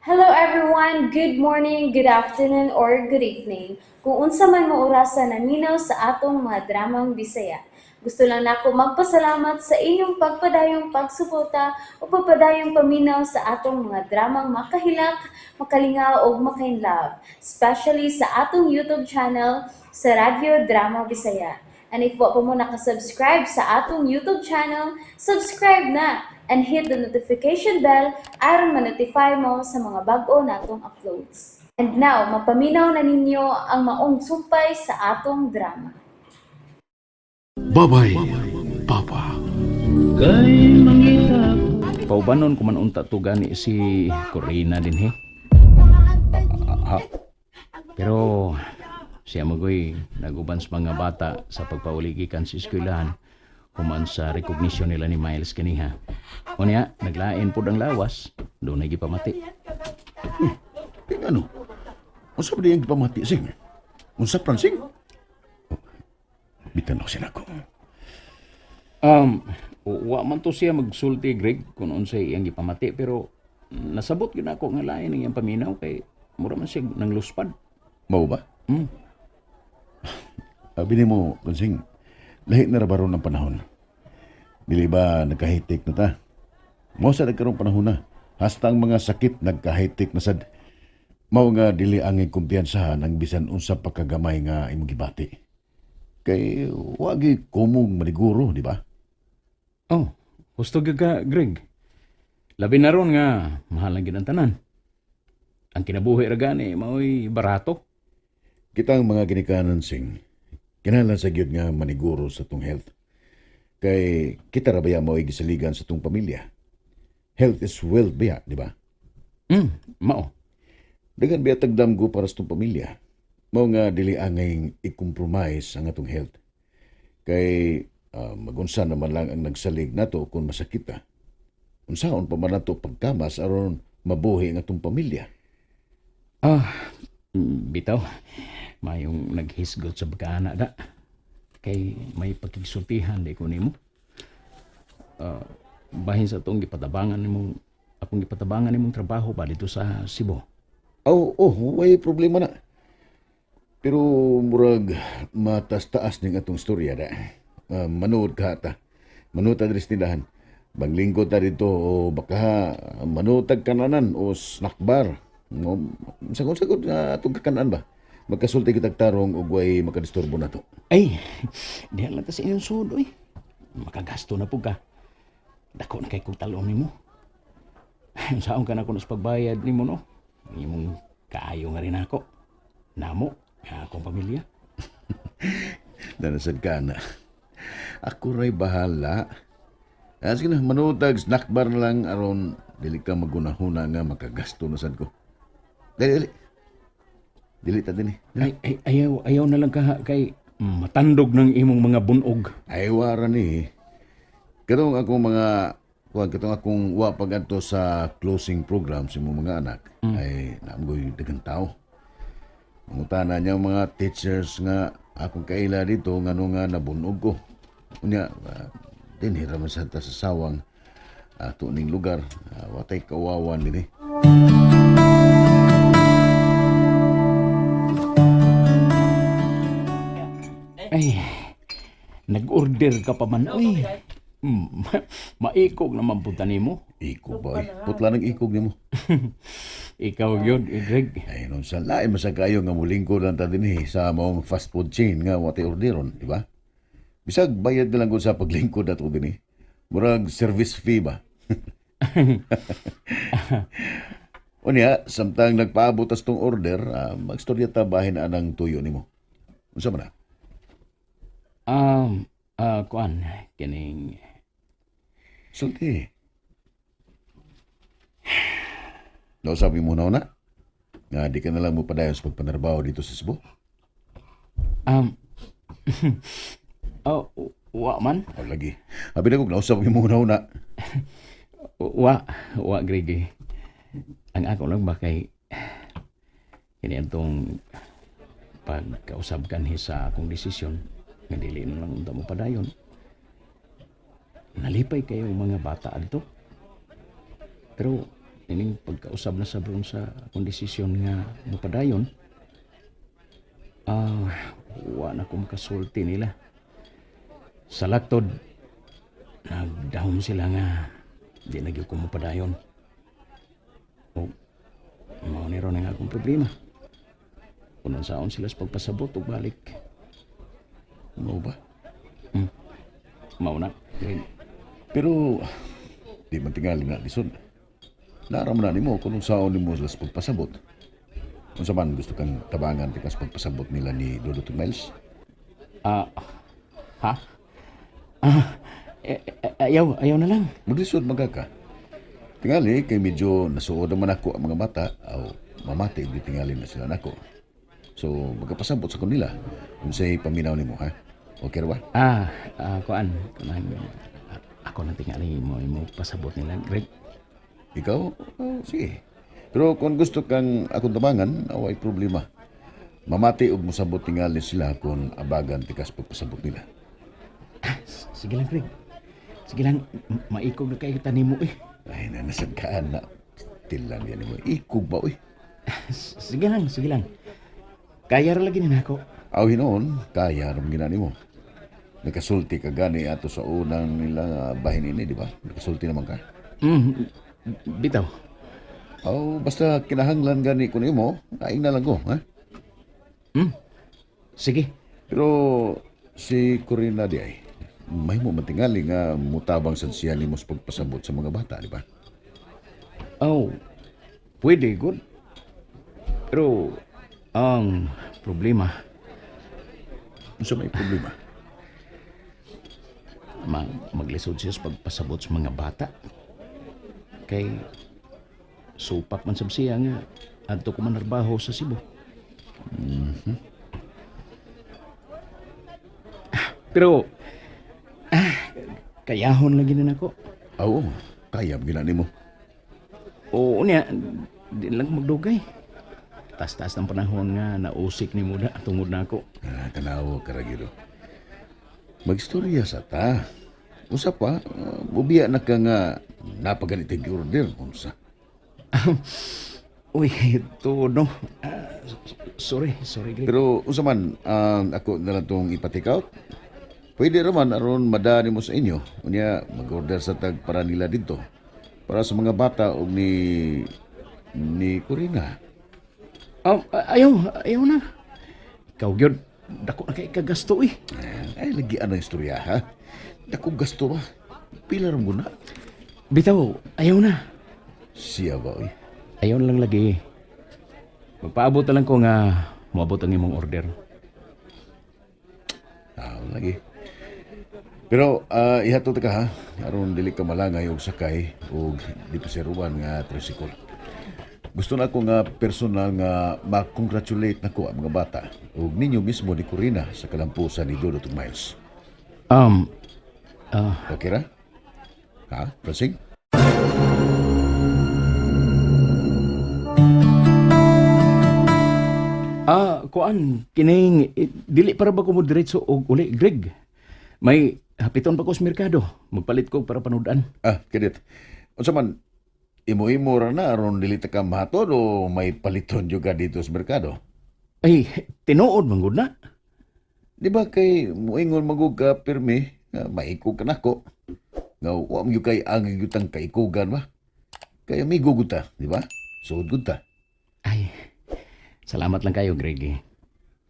Hello everyone! Good morning, good afternoon, or good evening. Kung unsa man mo orasa naminaw sa atong mga dramang Bisaya. Gusto lang nako magpasalamat sa inyong pagpadayong pagsuporta o pagpadayong paminaw sa atong mga dramang makahilak, makalingaw ug makainlove, especially sa atong YouTube channel sa Radyo Drama Bisaya. And if wa pa mo nakasubscribe sa atong YouTube channel, subscribe na and hit the notification bell aron ma-notify mo sa mga bag-o natong uploads. And now, mapaminaw na ninyo ang maong sumpay sa atong drama. Babay, Papa. Paubanon ko man unta to gani si Corina din he. Ha. Pero siya magoy naguban sa mga bata sa pagpauli gikan sa eskwelahan human sa recognition nila ni Miles kaniha. Unya, naglain pud ang lawas, doon na gipamati. Eh, ano? Unsa ba diyang gipamati, Sing? Unsa, Pransing? Oh, bitan ako sila ko. Wa man to siya magsulti, Greg, kung unsay iyang gipamati, pero nasabot gyud ako nga lain ang iyang paminaw kay mura man siya nang luspad. Mao ba? Mm. Abi nimo, Konsing, lahi na ra ba ron ang panahon? Dili ba nagka-high-tech na ta? Mao sa nagkarong panahon na. Hasta ang mga sakit nagka-high-tech na sad. Mao nga dili ang kumpiyansahan ang bisan unsa pa kagamay nga imong gibati. Kay wagi kumong maniguro, di ba? Oh, gusto gyud ka, Greg. Labi na ron nga mahal ang gid ang tanan. Ang kinabuhi ra gani mao'y barato. Kitang mga ginikanan, Sing, kinahanglan sa gyud nga maniguro sa tong health. Kay kita ra baya mao'y gisaligan sa tong pamilya. Health is wealth biya, di ba? Mao. Daghan biya tagdamgo para sa tong pamilya. Mao nga dili angay i-compromise ang atong health. Kay magunsa naman lang ang nagsalig nato kung masakit ta. Unsaon pa man nato pagkamas aron mabuhi ang atong pamilya. Ah, bitaw. Mayong naghisgot sa pagkaana da. Kay may pakigsultihan di ko nimo. Ah, bahin sa atong gipatabangan nimong akong gipatabangan nimong trabaho ba dito sa Cebu. Oh, way problema na. Pero murag matas-taas ning atong istorya da. Manood ka ta. Manood ta diri sa tindahan. Maglingkod ta dito o baka manood tag kananan o snack bar. No, sagot-sagot na atong kakanan ba? Magkasulti kitag tarong ug way makadisturbo na to. Ay, diha lang ta sa inyong sud oy. Makagasto na pud ka. Dako na kay kog talon nimo. Saon ka na kuno sa pagbayad nimo no? Imong kaayo nga rin ako. Namo, nga akong pamilya. Danasad ka na. Ako ray bahala. Sige na, manood tag snack bar na lang aron dili ka magunahuna nga makagasto na sad ko. Dali, dali. Dili ta dinhi. Ay, ay, ayaw, ayaw na lang ka kay matandog ng imong mga bunog. Ay, wara ni. Katong akong mga kuan, katong akong wa pag-adto sa closing program sa imong mga anak, ay naamgoy daghang tao. Mangutana niya ang mga teachers nga akong kaila dito ngano nga nabunog ko. Unya, dinhi ra man sad ta sa sawang ato ning lugar. Watay kawawan dinhi. Ay, nag-order ka pa man, oy. Maikog naman punta nimo. Ikog ba? Eh? Putla ng ikog nimo. Ikaw yun, eh, Greg. Ay, nun sa lain masakayo nga mulingkod lang ta dinhi sa maong fast food chain nga watay orderon, di ba? Bisag bayad na lang ko sa paglingkod ato dinhi. Murag service fee ba? Unya, samtang nagpaabot tas tong order, magstorya ta bahin anang tuyo nimo. Unsa man na? Kuan, kining Sulti. Nausabi mo na una? Nga di ka na lang mo padayon sa pagpanarbaho dito sa Cebu? Oh, wa man. O lagi. Abi na kong nausap mo na una. Wa, wa, Greg. Eh. Ang ako lang ba kay kini atong pagkausab kanhi sa akong desisyon nga dili na lang unta mo padayon. Nalipay kayo mga bata adto. Pero Ining pagkausab na sa ron sa akong desisyon nga mopadayon. Wa na ko makasulti nila. Sa laktod, nagdahom sila nga di na gyud ko mopadayon. O, mao ni ron ang akong problema. Kung saon sila sa pagpasabot og balik. Mao ba? Mao na. Greg. Pero di man tingali na lisod. Naram na nimo kung unsaon nimo sila sa pagpasabot. Unsa man gusto kang tabangan tikas pagpasabot nila ni Dodot ug Miles? Ah, ha? Ah, eh, eh, ayaw, ayaw na lang. Maglisod man ka ka. Tingali kay medyo nasuod naman ako ang mga bata aw mamati di tingali na sila nako. So magkapasabot sa kanila unsay paminaw nimo ha? Okay ra ba? Kuan, kuan, ako na tingali mo imo pasabot nila, Greg. Ikaw? Oh, sige. Pero kung gusto kang akong tabangan, away problema. Mamati og mosabot tingali sila kung abagan tikas pagpasabot nila. Sige lang, Greg. Sige lang, maikog na kayo nimo eh. Ay, nanasad ka na. Tilang yan mo. Ikog ba, uy? Sige lang, sige lang. Kaya ra lagi ni nako. Aw, hinoon, kaya ram ginani mo. Nakasulti ka gani ato sa unang nila nga bahin ini, di ba? Nakasulti naman ka. Bitaw. Aw, basta kinahanglan gani ko nimo, kaing na lang ko, ha? Sige. Pero si Corina di ay, may mo matingali nga mutabang sad siya nimo sa pagpasabot sa mga bata, di ba? Oh, pwede, good. Pero, ang problema, Unsa may problema? maglisod siya sa pagpasabot sa mga bata. Kay, supak man sab siya nga, adto ko manarbaho sa Cebu. Pero, kayahon lagi na nako. Aw, kaya mo ginani mo. Oo niya, di lang magdugay. Taas-taas ng panahon nga nausik ni Muda tungod na ako. Ah, tanaw karagiro. Magstorya sa ta. Usa pa, mubiya na ka nga napaganitag order unsa. Uy, ito no. Sorry, sorry, Greg. Pero unsa man ako na lang tong ipa-take out. Pwede raman aron madani mo sa inyo. Unya mag-order sa tag para nila dito. Para sa mga bata og ni Corina. Oh, ayaw, ayaw na. Ikaw gyud, dako na kay kagasto eh. Ay lagi ang istorya ha. Dako gasto ba? Pila ra mo na? Bitaw, ayaw na. Siya ba oy? Ayaw na lang lagi. Magpaabot na lang ko nga moabot ang imong order. Ah, lagi. Pero ihatod ka ha, aron dili ka malangay og sakay og dito sa Ruan nga tricycle. Gusto na ako nga personal nga ma-congratulate nako ang mga bata ug ninyo mismo ni Corina sa kalampusan ni Dodot ug Miles. Um, Okay ra? Ha, Francine? Kuan, kining eh, dili para ba ko mo diretso og uli, Greg? May hapiton pa ko sa merkado. Magpalit ko para panudan. Ah, kadit. Unsa man imo-imo ra na aron dili ta ka mahatod o may paliton jud ka dito sa merkado? Ay, tinuod man gud na. Di ba kay moingon magug ka pirmi nga maikog ka nako. Nga wa man gyud kay ang gyutang kaikugan ba? Kay amigo gud ta, di ba? Suod gud ta. Ay, salamat lang kayo, Greg. Eh.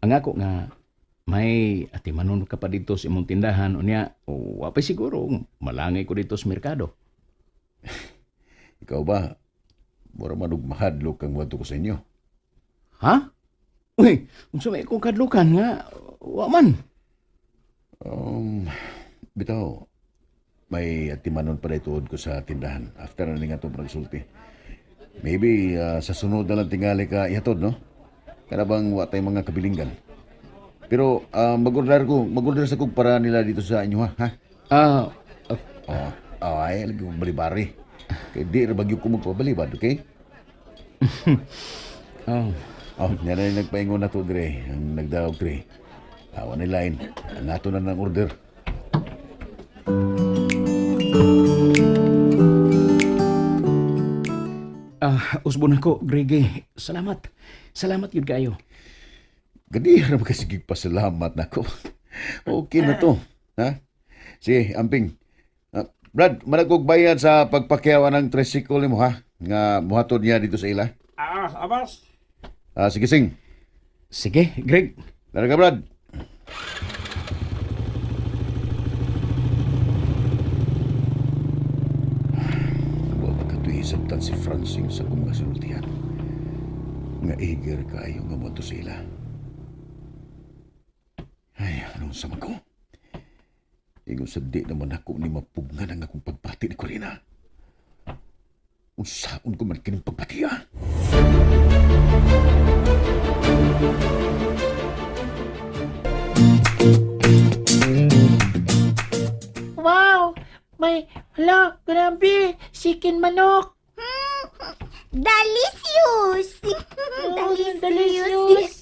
Ang ako nga, may atimanon ka pa dito sa imong tindahan. Unya, wa pa siguro, malangay ko dito sa merkado. Ikaw ba? Mura man og mahadlok kang wadto ko sa inyo. Ha? Uy, unsa may akong kadlukan nga, wa man. Bitaw, may atimanon pa tuod ko sa tindahan after na nga itong nagsulti. Maybe sa sunod na lang tingali ka ihatod, no? Kana bang wa tay mga kabilinggan. Pero mag-order ko, mag-order sa kog para nila dito sa inyo ha. Ha? Ah, Oh, oh ay lagi kong balibari. Kay di ra bagyo ko magpabalibad, okay? oh, Oh, niya na yung nagpaingon na to dire, ang nagdaog dire. Awa ni line, ang ato na ng order. Usbon ako, Greg. Salamat. Salamat yun kayo. Gadi ra ba kasi pasalamat nako. Okay na to. Ha? Sige, amping. Ah, Brad, managog bayad sa pagpakyaw ng tricycle nimo ha? Nga muhatod niya dito sa ila. Ah, abas. Ah, sige sing. Sige, Greg. Dara ka, Brad. Wa ba kato'y hisabtan si Francine sa kong mga sinultihan? Nga eager kaayo nga moadto sa ila. Ay, anong sama ko? Ingon sa di naman ako ni mapugnan ang akong pagbati ni Corina. Unsaon ko man kining pagbati, ah? Wow! May, hala, grabe! Chicken manok! Delicious! Oh, delicious!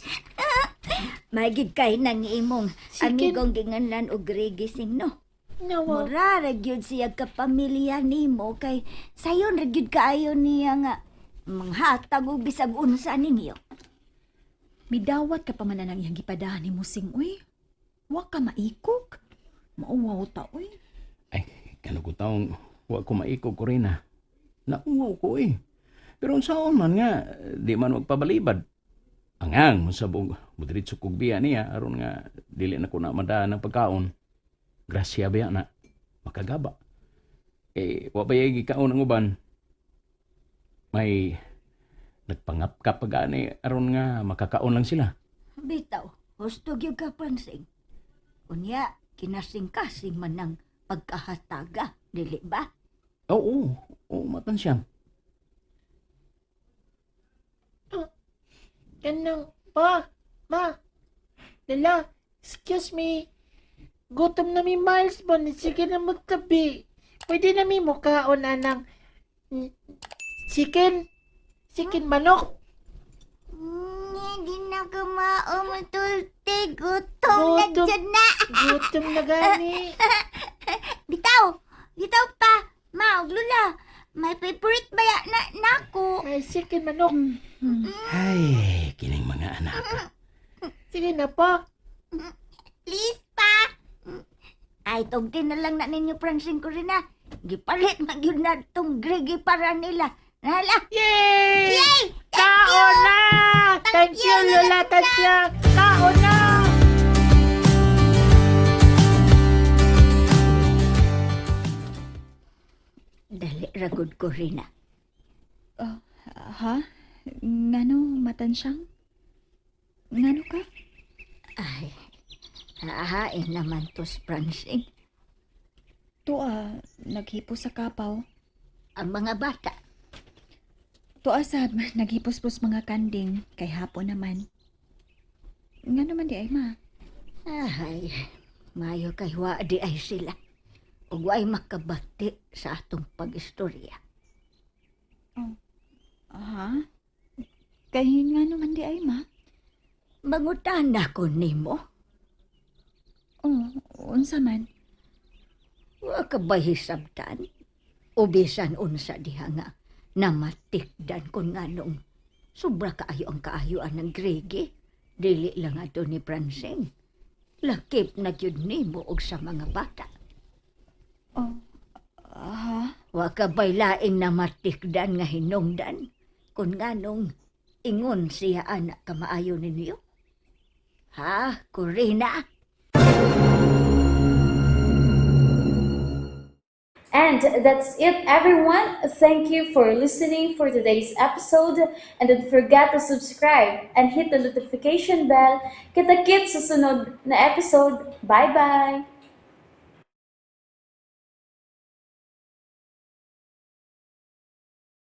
Magid kay nang imong Chicken. amigong ginganlan og regising no. Nawa. Mura ra gyud siya kapamilya nimo kay sayon ra gyud kaayo niya nga manghatag og bisag unsa ninyo. Midawat ka pa man ang iyang gipadahan ni Musing, uy. Wa ka maikog. Mauwaw ta, uy. Ay, kano ko taong wa ko maikog, Corina. Nauwaw ko eh. Pero unsaon man nga, di man magpabalibad. Angang mo sa buong mudiritso kog biya niya aron nga dili na ko na madaan ang pagkaon. Grasya biya na makagaba. Eh, wa ba yay gikaon ang uban? May nagpangapkap pa gani aron nga makakaon lang sila. Bitaw, husto gyud ka Pransing. Unya kinasing-kasing man ang pagkahataga, dili ba? Oo, oo, matan siya. Kanang, pa, ma, Lala, excuse me. Gutom na mi Miles ba? Sige na magtabi. Pwede na mi mukaon anang chicken, chicken manok. Hindi na kumao matulti. Gutom na Gutom. jud na. Gutom na gani. Bitaw! Bitaw pa! Ma, og lula. My favorite ba ya na nako? Ay, chicken manok. Ay, kining mga anak. Sige na pa. Please pa. Ay, tugti na lang na ninyo, Francine ko rin na. Gipalit na gyud na tong grigi para nila. Nahala! Yay! Yay! Kaon na! Thank you, Lola Tansya! Kaon na! Dali, ragod ko rin na. Ha? Ngano, matansyang? Ngano ka? Ay, hahain naman to si Francine. Tuwa, naghipos sa kapaw. Ang mga bata. Tuwa sab, naghipos-pos mga kanding, kay hapon naman. Ngano man di ay ma? Ay, mayo kay wa di ay sila. Ug way makabati sa atong pag-istorya. Ha? Kay ngano man di ay ma? Mangutana ko nimo. Oh, unsa man? Wa ka ba hisabtan? O bisan unsa diha nga namatikdan kon nganong sobra kaayo ang kaayuan ng Grege. Dili lang ato ni Francine. Lakip na gyud nimo og sa mga bata. Oh, ha? Wa ka ba'y laing namatikdan nga hinungdan kun nganong ingon siya anak kamaayo ninyo? Ha, Corina? And that's it, everyone. Thank you for listening for today's episode. And don't forget to subscribe and hit the notification bell. Kita-kits sa sunod na episode. Bye-bye!